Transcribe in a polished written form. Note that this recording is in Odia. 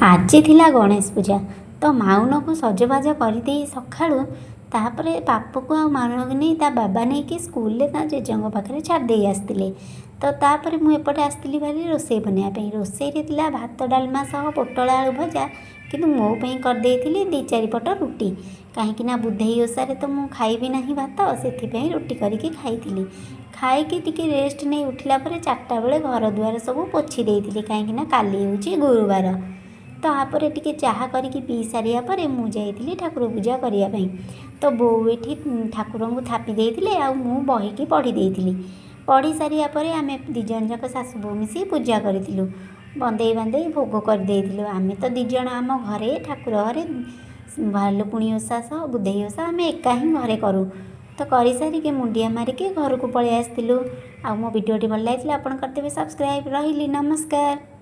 ଆଜି ଥିଲା ଗଣେଶ ପୂଜା। ତ ମାଉନକୁ ସଜବାଜ କରିଦେଇ ସକାଳୁ, ତାପରେ ପାପୁକୁ ଆଉ ମାଉନକୁ ନେଇ ତା ବାବା ନେଇକି ସ୍କୁଲରେ ତା ଜେଜେଙ୍କ ପାଖରେ ଛାଡ଼ି ଦେଇ ଆସିଥିଲେ। ତ ତାପରେ ମୁଁ ଏପଟେ ଆସିଥିଲି ଭାରି ରୋଷେଇ ବନେଇବା ପାଇଁ। ରୋଷେଇରେ ଥିଲା ଭାତ, ଡାଲମା ସହ ପୋଟଳ ଆଳୁ ଭଜା। କିନ୍ତୁ ମୋ ପାଇଁ କରିଦେଇଥିଲି ଦୁଇ ଚାରିପଟ ରୁଟି, କାହିଁକିନା ବୁଧେଇ ଓଷାରେ ତ ମୁଁ ଖାଇବି ନାହିଁ ଭାତ। ସେଥିପାଇଁ ରୁଟି କରିକି ଖାଇଥିଲି। ଖାଇକି ଟିକେ ରେଷ୍ଟ ନେଇ ଉଠିଲା ପରେ 4ଟା ବେଳେ ଘର ଦୁଆର ସବୁ ପୋଛି ଦେଇଥିଲି, କାହିଁକିନା କାଲି ହେଉଛି ଗୁରୁବାର। ତାପରେ ଟିକେ ଚାହା କରିକି ପିଇ ସାରିବା ପରେ ମୁଁ ଯାଇଥିଲି ଠାକୁର ପୂଜା କରିବା ପାଇଁ। ତ ବୋଉ ଏଠି ଠାକୁରଙ୍କୁ ଥାପି ଦେଇଥିଲେ ଆଉ ମୁଁ ବହିକି ପଢ଼ି ଦେଇଥିଲି। ପଢ଼ି ସାରିବା ପରେ ଆମେ ଦୁଇ ଜଣ ଯାକ ଶାଶୁ ବୋହୂ ମିଶି ପୂଜା କରିଥିଲୁ। ବନ୍ଦେଇ ବାନ୍ଦେଇ ଭୋଗ କରିଦେଇଥିଲୁ। ଆମେ ତ ଦୁଇ ଜଣ ଆମ ଘରେ ଠାକୁର ଘରେ ଭାଲୁକୁଣି ଓଷା ସହ ବୁଧେଇ ଓଷା ଆମେ ଏକା ହିଁ ଘରେ କରୁ। ତ କରିସାରିକି ମୁଣ୍ଡିଆ ମାରିକି ଘରକୁ ପଳେଇ ଆସିଥିଲୁ। ଆଉ ମୋ ଭିଡ଼ିଓଟି ଭଲ ଲାଗିଥିଲେ ଆପଣ କରିଦେବେ ସବସ୍କ୍ରାଇବ୍। ରହିଲି, ନମସ୍କାର।